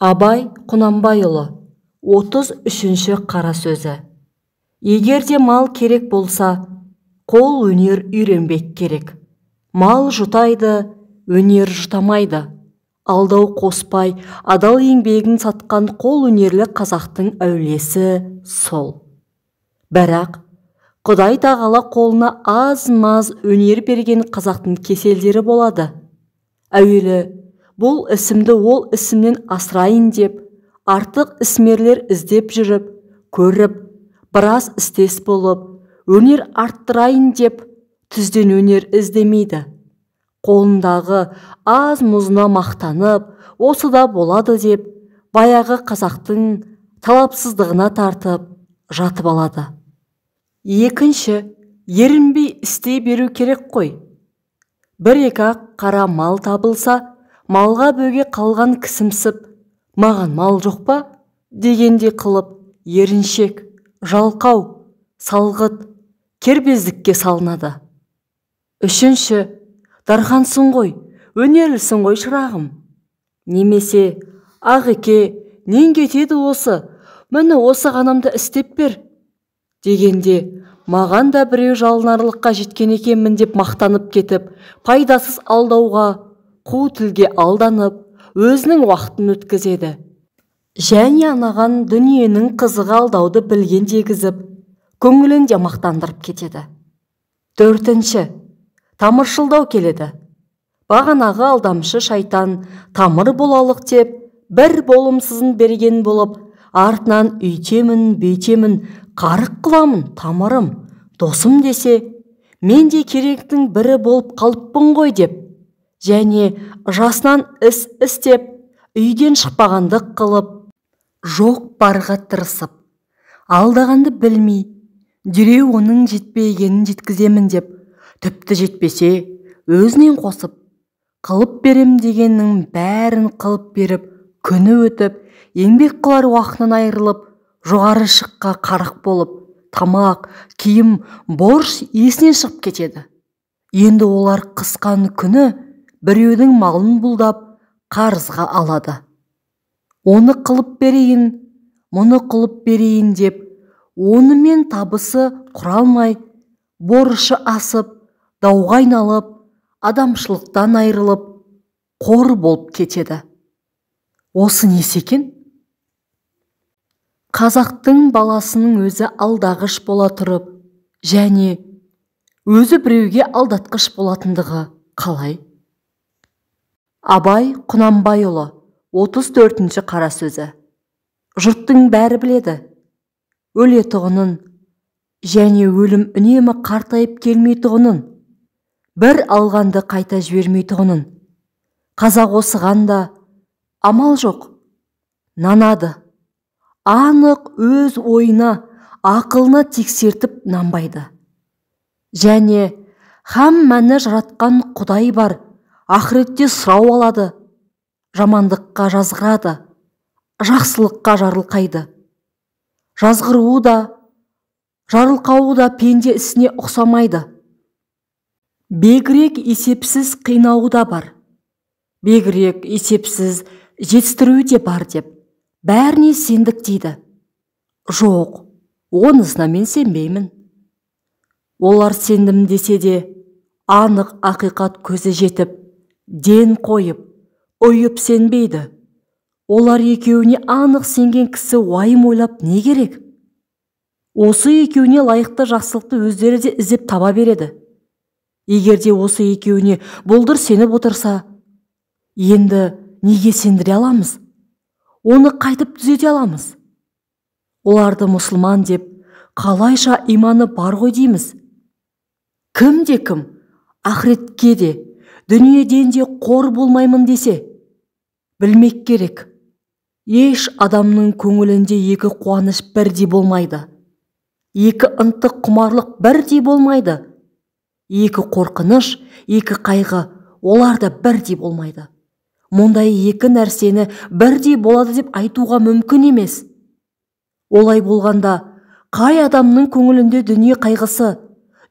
Абай Құнанбайұлы, 33-ші қара сөзі. Егер де мал керек болса, қол өнер үйренбек керек. Мал жұтайды, өнер жұтамайды. Алдау қоспай, адал еңбегін сатқан қол өнерлі қазақтың әулиесі сол. Бірақ Құдай тағала қолына аз-маз өнер берген қазақтың кеселдері болады. Әуелі бұл ісімді ол ісімнен асырайын деп, артық ісмерлер іздеп жүріп, көріп, біраз істес болып, өнер арттырайын деп, түзден өнер іздемейді. Қолындағы аз мұзына мақтанып, осы да болады деп, баяғы қазақтың талапсыздығына тартып, жатып алады. Екінші, ерінбей істей беру керек қой. Бір-екі ақ қара мал табылса, малға бөге қалған кісімсіп, маған мал жоқ па дегендей қылып, еріншек, жалқау, салғыт, кербездікке салынады. Үшінші, дархансың ғой, өнерлісің ғой шырағым. Немесе, ағеке, нең кетеді осы, міне осы ғанамды істеп бер дегенде, маған да біреу жалынарлыққа жеткен екенмін деп мақтанып кетіп, пайдасыз алдауға, қу тілге алданып, өзінің уақытын өткізеді. Және анаған дүниенің қызығы алдауды білген дегізіп, көңілін де мақтандырып кетеді. Төртінші, тамыршылдау келеді. Бағанағы алдамшы шайтан тамыр болалық деп, бір болымсызын берген болып, артынан үйтемін, бүйтемін, қарық қыламын, тамырым, досым десе, мен де керектің бірі болып қалыппын ғой деп, және жасынан іс істеп, үйден шықпағандық қылып, жоқ барға тырысып, алдағанды білмей, дереу оның жетпегенін жеткіземін деп, тіпті жетпесе, өзінен қосып, қылып берем дегеннің бәрін қылып беріп, күні өтіп, еңбек қылар уақытынан айырылып, жоғары шыққа қарық болып, тамақ, киім, борыш есінен шығып кетеді. Енді олар қысқан күні біреудің малын бұлдап, қарызға алады. Оны қылып берейін, мұны қылып берейін деп, онымен табысы құралмай, борышы асып, дауға айналып, адамшылықтан айырылып, қор болып кетеді. Осы несі екен? Қазақтың баласының өзі алдағыш бола тұрып, және өзі біреуге алдатқыш болатындығы қалай? Абай Құнанбайұлы, 34-ші қара сөзі. Жұрттың бәрі біледі. Өлетұғынын, және өлім үнемі қартайып келмейтұғынын, бір алғанды қайта жібермейтұғынын. Қазақ осыған да амал жоқ, нанады. Анық өз ойына, ақылына тексертіп нанбайды. Және хаммәні жаратқан Құдай бар, ақыретте сұрау алады, жамандыққа жазғырады, жақсылыққа жарылқайды. Жазғыруы да, жарылқауы да пенде ісіне ұқсамайды. Бегірек есепсіз қинауы да бар, бегірек есепсіз жетістіруі де бар деп, бәріне сендік дейді. Жоқ, онысына мен сенбеймін. Олар сендім десе де, анық ақиқат көзі жетіп, ден қойып, ұйып сенбейді. Олар екеуіне анық сенген кісі уайым ойлап не керек? Осы екеуіне лайықты жақсылықты өздері де іздеп таба береді. Егер де осы екеуіне бұлдыр сеніп отырса, енді неге сендіре аламыз? Оны қайтып түзете аламыз? Оларды мұсылман деп, қалайша иманы бар ғой дейміз? Кім де кім, ақыретке де, дүниеден де қор болмаймын десе, білмек керек. Еш адамның көңілінде екі қуаныш бірдей болмайды. Екі ынтық құмарлық бірдей болмайды. Екі қорқыныш, екі қайғы, олар да бірдей болмайды. Мұндай екі нәрсені бірдей болады деп айтуға мүмкін емес. Олай болғанда, қай адамның көңілінде дүние қайғысы,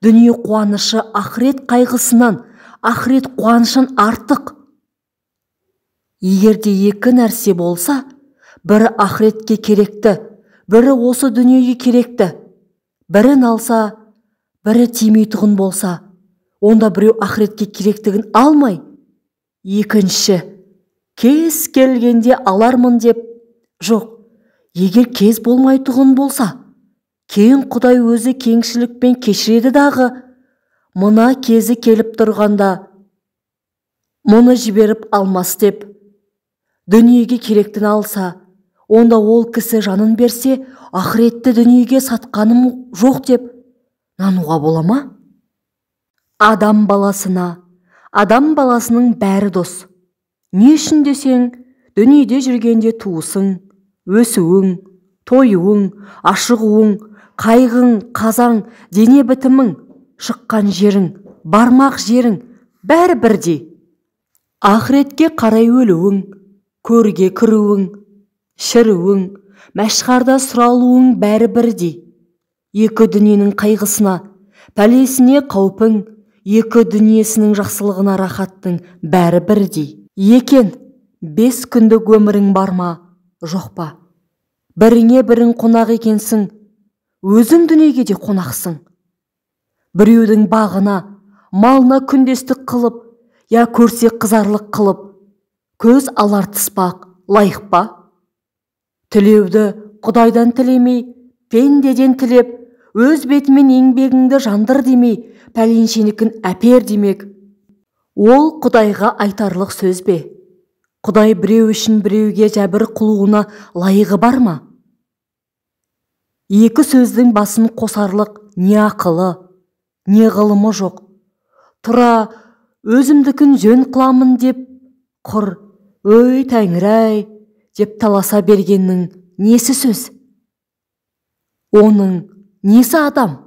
дүние қуанышы ақырет қайғысынан, ақырет қуанышын артық? Егер де екі нәрсе болса, Бірі ақыретке керекті, бірі осы дүниеге керекті. Бірін алса, бірі тимейтұғын болса, онда біреу ақыретке керектігін алмай, екінші кез келгенде алармын деп, жоқ, егер кез болмайтұғын болса, кең Құдай өзі кеңшілікпен кешіреді дағы, мына кезі келіп тұрғанда мұны жіберіп алмас деп, дүниеге керектіні алса, онда ол кісі жанын берсе, ақыретті дүниеге сатқаным жоқ деп нануға бола ма? Адам баласына, адам баласының бәрі дос. Не үшін десең, дүниеде жүргенде туысың, өсуің, тойуың, ашығуың, қайғың, қазаң, дене бітімің, шыққан жерің, бармақ жерің, бәрі бірдей. Ақыретке қарай өлуің, көрге кіруің, шіруің, мәшһарда сұралуың бәрі бірдей. Екі дүниенің қайғысына, пәлесіне қаупің, екі дүниесінің жақсылығына рахаттың бәрі бірдей. Екен, 5 күндік өмірің бар ма, жоқ па? Біріңе бірің қонақ екенсің, өзің дүниеге де қонақсың. Біреудің бағына, малына күндестік қылып, я көрсе қызарлық қылып, көз алартыспақ лайық па? Тілеуді Құдайдан тілемей, пендеден тілеп, өз бетімен еңбегіңді жандыр демей, пәленшенікін әпер демек. Ол Құдайға айтарлық сөз бе? Құдай біреу үшін біреуге жәбір қылуына лайығы бар ма? Екі сөздің басын қосарлық не ақылы, не ғылымы жоқ. Тұра өзімдікін жөн қыламын деп, құр, өй тәңір-ай деп таласа бергеннің несі сөз? Оның несі адам?